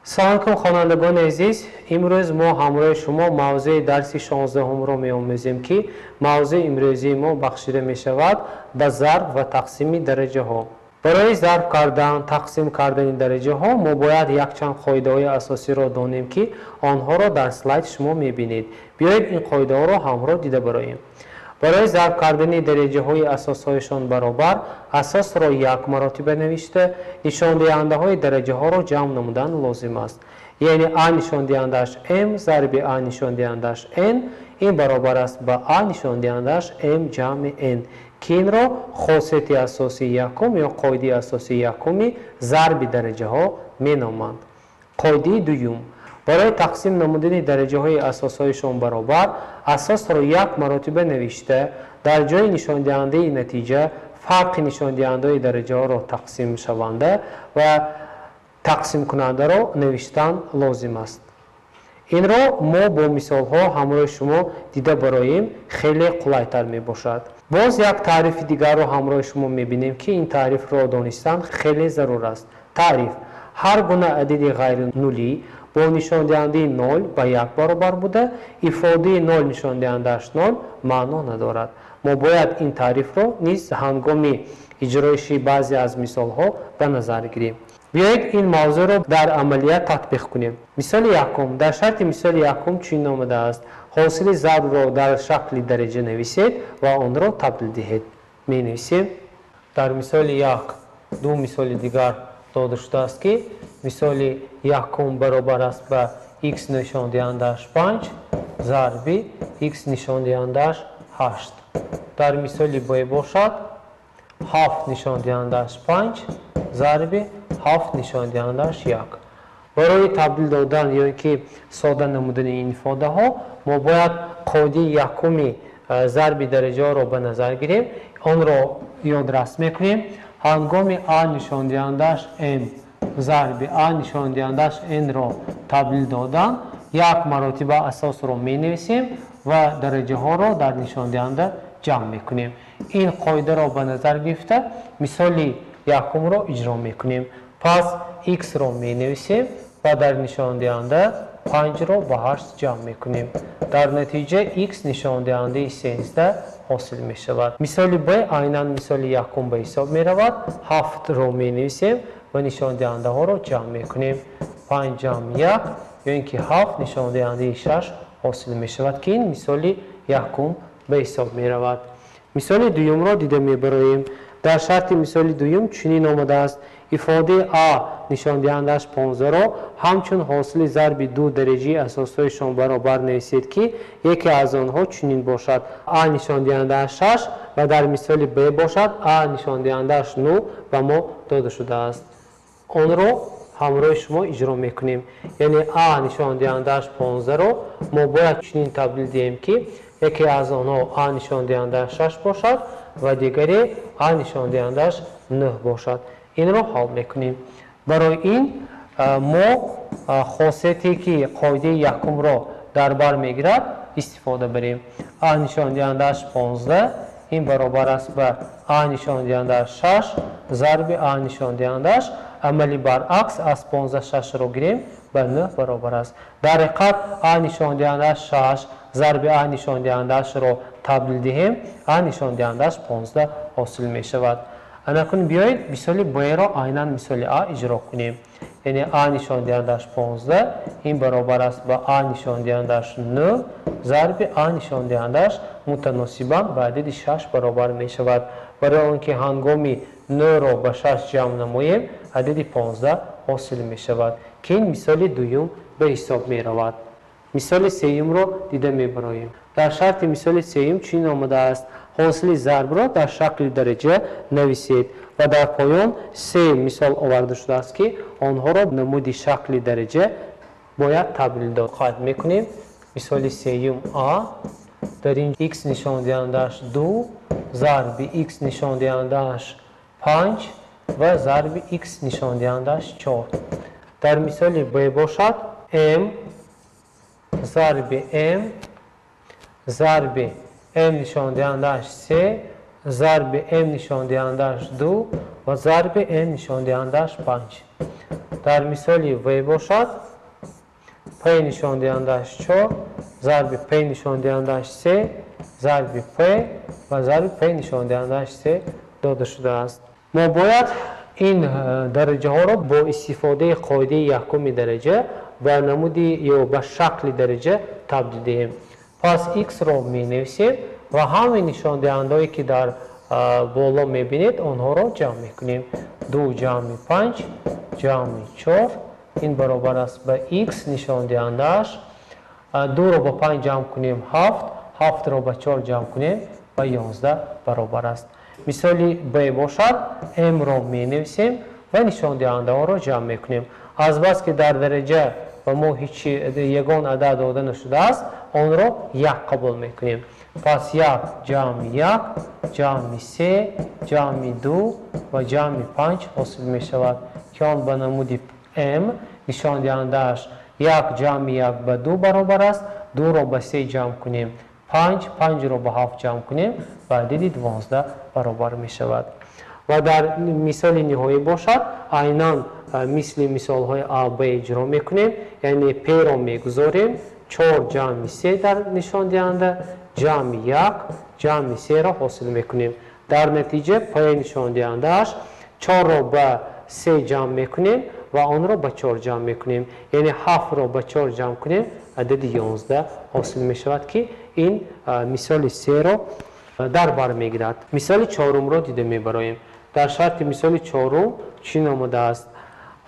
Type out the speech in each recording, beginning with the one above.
Салом алайкум, хонандагони азиз. Имрӯз мо ҳамроҳи шумо мавзӯи дарси 16-ро меомӯзем, ки мавзӯи имрӯзии мо бахшида мешавад ба зарб ва тақсими дараҷаҳо. Барои зарб кардан, тақсим кардани дараҷаҳо мо бояд якчанд қоидаҳои асосиро донем, ки онҳоро дар слайд шумо мебинед. Биёед ин қоидаҳоро ҳамроҳ дида бароем. Барои зарб кардани дараҷаҳои асосҳояшон баробар, асосро як маротиба навишта, нишондиҳандаҳои дараҷаҳоро ҷамъ намудан лозим аст. Яъне А нишондиҳандааш М зарби А нишондиҳандааш Н, ин баробар аст ба А нишондиҳандааш М ҷамъи Н, ки инро хосияти асосии якум ё қоидаи асосии якуми зарби дараҷаҳо меноманд. Қоидаи дуюм: барои тақсим намудани дараҷаҳои асосҳояшон баробар, асосро як маротиба навишта, дар ҷои нишондиҳандаи натиҷа фарқи нишондиҳандаҳои дараҷаҳоро тақсимшаванда ва тақсимкунандаро навиштан лозим аст. Инро мо бо мисолҳо ҳамроҳи шумо дида бароем, хеле қулайтар мебошад. Боз як таърифи дигарро ҳамроҳи шумо мебинем, ки ин таърифро донистан хеле зарур аст. Таъриф: ҳар гуна адади ғайринулӣ бо нишондиҳандаи 0 ба 1 баробар буда, ифодаи 0 нишондиҳандааш 0 маъно надорад. Мо бояд ин таърифро низ ҳангоми иҷроиши баъзе аз мисолҳо ба назар гирем. Биёед ин мавзӯъро дар амалият татбиқ кунем. Мисоли якум. Дар шарти мисоли якум чунин омадааст: ҳосили зарбро дар шакли дараҷа нависед ва онро табдил диҳед. Менависем. Дар мисоли як ду мисоли дигар дода шудааст, ки мисоли якум баробар аст ба x нишондиҳандааш 5 зарби x нишондиҳандааш 8. Дар мисоли б бошад 7 нишондиҳандааш 5 зарби 7 нишондиҳандааш 1. Барои табдил додан ё ин ки сода намудани ин ифодаҳо мо бояд қоидаи якуми зарби дараҷаҳоро ба назар гирем, онро ёдрас мекунем. Ҳангоми а нишондиҳандааш м зарби а нишондиҳандааш н-ро табдил додан, як маротиба асосро менависем ва дараҷаҳоро дар нишондиҳанда ҷамъ мекунем. Ин қоидаро ба назар гирифта мисоли якумро иҷро мекунем. Пас x-ро менависем ва дар нишондиҳанда 5-ро ба 8 ҷамъ мекунем. Дар натиҷа x нишондиҳандаи 13 ҳосил мешавад. Мисоли б айнан мисоли якум ба ҳисоб меравад. 7-ро менависем ва нишондиҳандаҳоро ҷамъ мекунем. 5 ҷамъ 1 ё ин ки 7 нишондиҳандаи 6 ҳосил мешавад, ки ин мисоли якум ба ҳисоб меравад. Мисоли дуюмро дида мебароем. Дар шарти мисоли дуюм чунин омадааст: ифодаи а нишондиҳандааш 15-ро ҳамчун ҳосили зарби ду дараҷаи асосҳояшон баробар нависед, ки яке аз онҳо чунин бошад: а нишондиҳандааш 6 ва дар мисоли б бошад а нишондиҳандааш 9 ба мо дода шудааст. Онро ҳамроҳи шумо иҷро мекунем. Яъне а нишондиҳандааш 15-ро мо бояд чунин табдил диҳем, ки яке аз онҳо а нишондиҳандааш 6 бошад ва дигаре а нишондиҳандааш 9 бошад. Инро ҳал мекунем. Барои ин мо хосияте ки қоидаи якумро дар бар мегирад истифода барем. А нишондиҳандааш 15 ин баробар аст ба а нишондиҳандааш 6 зарби а нишондиҳандааш, амали баръакс аз 15 6-ро гирем ба 9 баробар аст. Дар ҳақиқат а нишондиҳандааш 6 зарби а нишондиҳандаашро табдил диҳем, а нишондиҳандааш 15 ҳосил мешавад. Анакун биёед мисоли б-ро айнан мисоли а иҷро кунем. Яъне а нишондиҳандааш 15 ин баробар аст ба а нишондиҳандааш 9 зарби а нишондиҳандааш мутаносибан ба адади 6 баробар мешавад. Барои он ки ҳангоми 9-ро ба 6 ҷамъ намоем, адади 15 ҳосил мешавад, ки ин мисоли дуюм ба ҳисоб меравад. Мисоли сеюмро дида мебароем. Дар шарти мисоли сеюм чунин омадааст: ҳосили зарбро дар шакли дараҷа нависед ва дар поён се мисол оварда шудааст, ки онҳоро намуди шакли дараҷа бояд табдил дод. Қайд мекунем. Мисоли сеюм а, дар ин x нишондиҳандааш 2 зарби x нишондиҳандааш 5 ва зарби x нишондиҳандааш 4. Дар мисоли б бошад m зарби m зарби m нишондиҳандааш 3 зарби m нишондиҳандааш 2 ва зарби m нишондиҳандааш 5. Дар мисоли В бошад, P нишондиҳандааш 4 зарби P нишондиҳандааш 3 зарби P ва зарби P нишондиҳандааш 3 дода шудааст. Мо бояд ин дараҷаҳоро бо истифодаи қоидаи якуми дараҷа ба намуди ё ба шакли дараҷа табдил диҳем. Пас x-ро менависем ва ҳамаи нишондиҳандаҳое ки дар боло мебинед, онҳоро ҷамъ мекунем. 2 ҷамъи 5 ҷамъи 4 ин баробар аст ба x нишондиҳандааш. 2-ро ба 5 ҷамъ кунем 7, 7-ро ба 4 ҷамъ кунем ба 11 баробар аст. Мисоли B бошад, m-ро менависем ва нишондиҳандаҳоро ҷамъ мекунем. Азбаски дар дараҷа ба мо ҳеҷ ягон адад дода нашудааст, онро 1 қабул мекунем. Пас 1 ҷамъи 1 ҷамъи 3 ҷамъи 2 ва ҷамъи 5 ҳосил мешавад, ки он ба намуди m нишондиҳандааш 1 ҷамъи 1 ба 2 баробар аст. 2-ро ба 3 ҷамъ кунем 5, 5-ро ба 7 ҷамъ кунем ба адади 12 баробар мешавад. Ва дар мисоли ниҳоӣ бошад, айнан мисли мисолҳои А, Б иҷро мекунем, яъне P-ро мегузорем, 4 ҷамъи 3 дар нишондиҳанда ҷамъи 1 ҷамъи 3-ро ҳосил мекунем. Дар натиҷа P нишондиҳандааш 4-ро ба 3 ҷамъ мекунем ва онро ба 4 ҷамъ мекунем. Яъне 7-ро ба 4 ҷамъ кунем, адади 11 ҳосил мешавад, ки ин мисоли 3-ро дар бар мегирад. Мисоли 4-умро дида мебароем. Дар шарти мисоли 4 чӣ номудааст?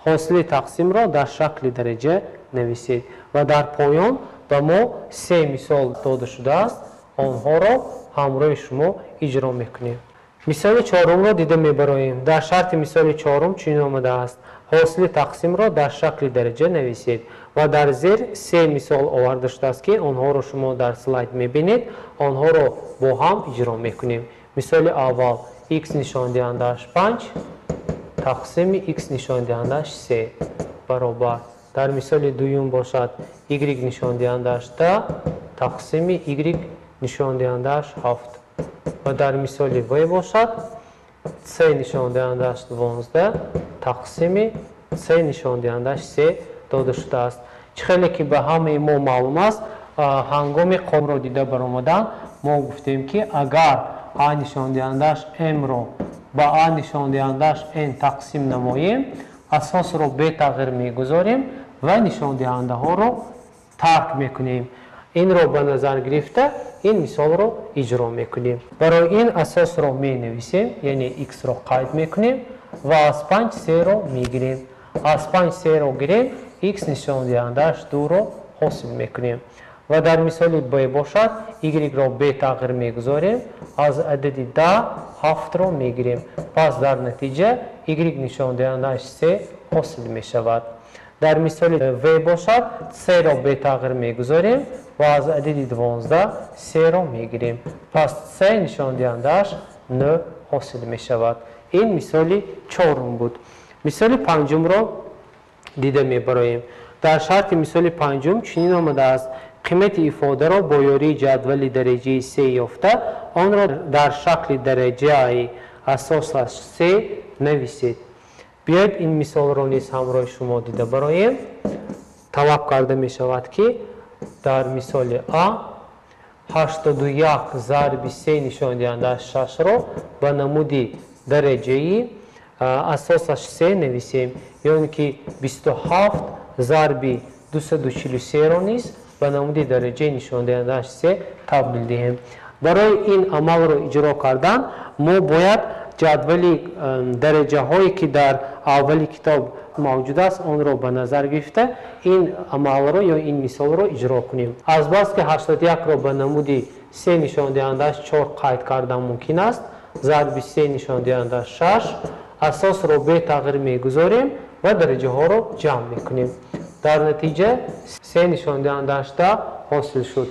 Ҳосили тақсимро дар шакли дараҷа нависед ва дар поён ба мо 3 мисол дода шудааст, онҳоро ҳамроҳи шумо иҷро мекунем. Мисоли 4-умро дида мебароем. Дар шарти мисоли 4 чунин омадааст: ҳосили тақсимро дар шакли дараҷа нависед ва дар зер 3 мисол оварда шудааст, ки онҳоро шумо дар слайд мебинед, онҳоро бо ҳам иҷро мекунем. Мисоли аввал: x нишондиҳандааш 5 тақсими x нишондиҳандааш 3 баробар. Дар мисоли дуюм бошад, y нишондиҳандааш 10 тақсими y нишондиҳандааш 7 ва дар мисоли В бошад, c нишондиҳандааш 12 тақсими c нишондиҳандааш 3 дода шудааст. Чӣ хеле ки ба ҳамаи мо маълум аст, ҳангоми қонунро дида баромадан мо гуфтем, ки агар а нишондиҳандааш m-ро ба а нишондиҳандааш n тақсим намоем, асосро бетағйир мегузорем ва нишондиҳандаҳоро тарк мекунем. Инро ба назар гирифта ин мисолро иҷро мекунем. Барои ин асосро менависем, яъне x-ро қайд мекунем ва аз 5 3-ро мегирем. Аз 5 3-ро гирем, x нишондиҳандааш 2-ро ҳосил мекунем. Ва дар мисоли B бошад, y-ро бетағйир мегузорем, аз адади 10 7-ро мегирем. Пас дар натиҷа y нишондиҳандааш 3 ҳосил мешавад. Дар мисоли В бошад, c-ро бетағйир мегузорем ва аз адади 12 3-ро мегирем. Пас c нишондиҳандааш 9 ҳосил мешавад. Ин мисоли 4 буд. Мисоли 5-ро дида мебароем. Дар шарти мисоли 5 чунин омадааст: қимати ифодаро бо ёрии ҷадвали дараҷаи 3 ёфта, онро дар шакли дараҷаи асосаш 3 нависед. Биёед ин мисолро низ ҳамроҳи шумо дида бароем. Талаб карда мешавад, ки дар мисоли А 81 зарби 3 нишондиҳандааш 6-ро ба намуди дараҷаи асосаш 3 нависем, ё ин ки 27 зарби 243-ро низ ба намуди дараҷаи нишондиҳандааш 3 табдил диҳем. Барои ин амалро иҷро кардан мо бояд ҷадвали дараҷаҳое ки дар аввали китоб мавҷуд аст, онро ба назар гирифта ин амалро ё ин мисолро иҷро кунем. Азбаски 81-ро ба намуди 3 нишондиҳандааш 4 қайд кардан мумкин аст, зарби 3 нишондиҳандааш 6, асосро бетағйир мегузорем ва дараҷаҳоро ҷамъ мекунем. Дар натиҷа 3 нишондиҳандааш 10 ҳосил шуд.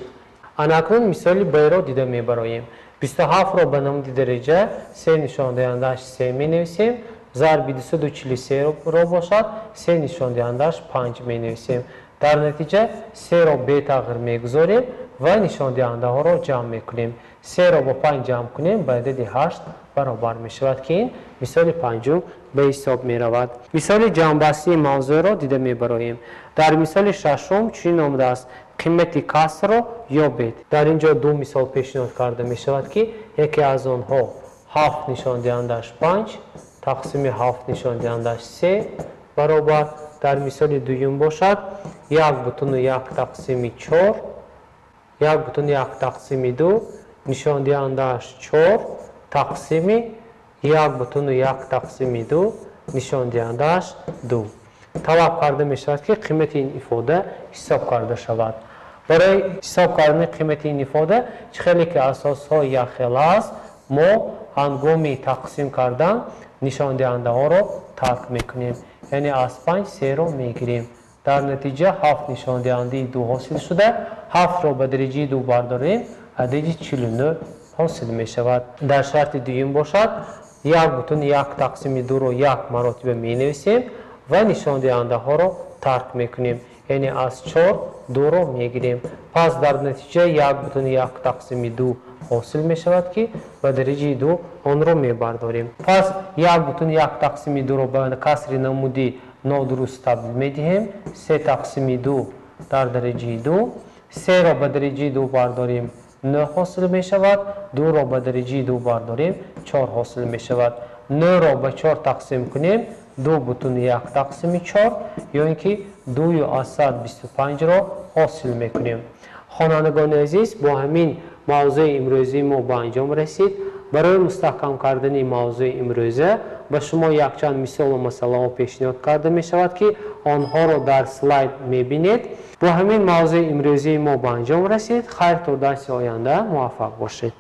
Анакнун мисоли Б-ро дида мебароем. 27-ро ба намуди дараҷа 3 нишондиҳандааш 3 менависем, зарби 243-ро бошад 3 нишондиҳандааш 5 менависем. Дар натиҷа 3-ро бетағйир мегузорем ва нишондиҳандаҳоро ҷамъ мекунем. 3-ро бо 5 ҷамъ кунем, ба адади 8 баробар мешавад, ки ин мисоли панҷум ба ҳисоб меравад. Мисоли ҷамъбастии мавзӯъро дида мебароем. Дар мисоли шашум чунин омадааст: қимати касрро ёбед. Дар ин ҷо ду мисол пешниҳод карда мешавад, ки яке аз онҳо 7 нишондиҳандааш 5 тақсими 7 нишондиҳандааш 3 баробар. Дар мисоли дуюм бошад 1,1 тақсими 4, 1,1 тақсими 2 нишондиҳандааш 4 тақсими 1,1 тақсими 2 нишондиҳандааш 2. Талаб карда мешавад, ки қимати ин ифода ҳисоб карда шавад. Барои ҳисоб кардани қимати ин ифода, чӣ хеле ки асосҳо якхела аст, мо ҳангоми тақсим кардан нишондиҳандаҳоро тарк мекунем. Яъне аз 5 3-ро мегирем. Дар натиҷа 7 нишондиҳандаи 2 ҳосил шуда, 7-ро ба дараҷаи 2 бардорем, адади 49 ҳосил мешавад. Дар шарти дуюм бошад 1,1 тақсими 2-ро як маротиба менависем ва нишондиҳандаҳоро тарк мекунем. Яъне аз 4 2-ро мегирем. Пас дар натиҷа 1,1 тақсими 2 ҳосил мешавад, ки ба дараҷаи 2 онро мебардорем. Пас 1,1 тақсими 2-ро ба касри намуди нодуруст табдил медиҳем. 3 тақсими 2 дар дараҷаи 2. 3-ро ба дараҷаи 2 бардорем, 9 ҳосил мешавад. 2-ро ба дараҷаи 2 бардорем, 4 ҳосил мешавад. 9-ро ба 4 тақсим кунем, 2,1 тақсими 4, ё ин ки 2,25-ро ҳосил мекунем. Хонандагони азиз, бо ҳамин мавзӯи имрӯзии мо ба анҷом расид. Барои мустаҳкам кардани мавзӯи имрӯза ба шумо якчанд мисолу масъалаҳо пешниҳод карда мешавад, ки онҳоро дар слайд мебинед. Бо ҳамин мавзӯи имрӯзии мо ба анҷом расид. Хайр, то дарси оянда муваффақ бошед.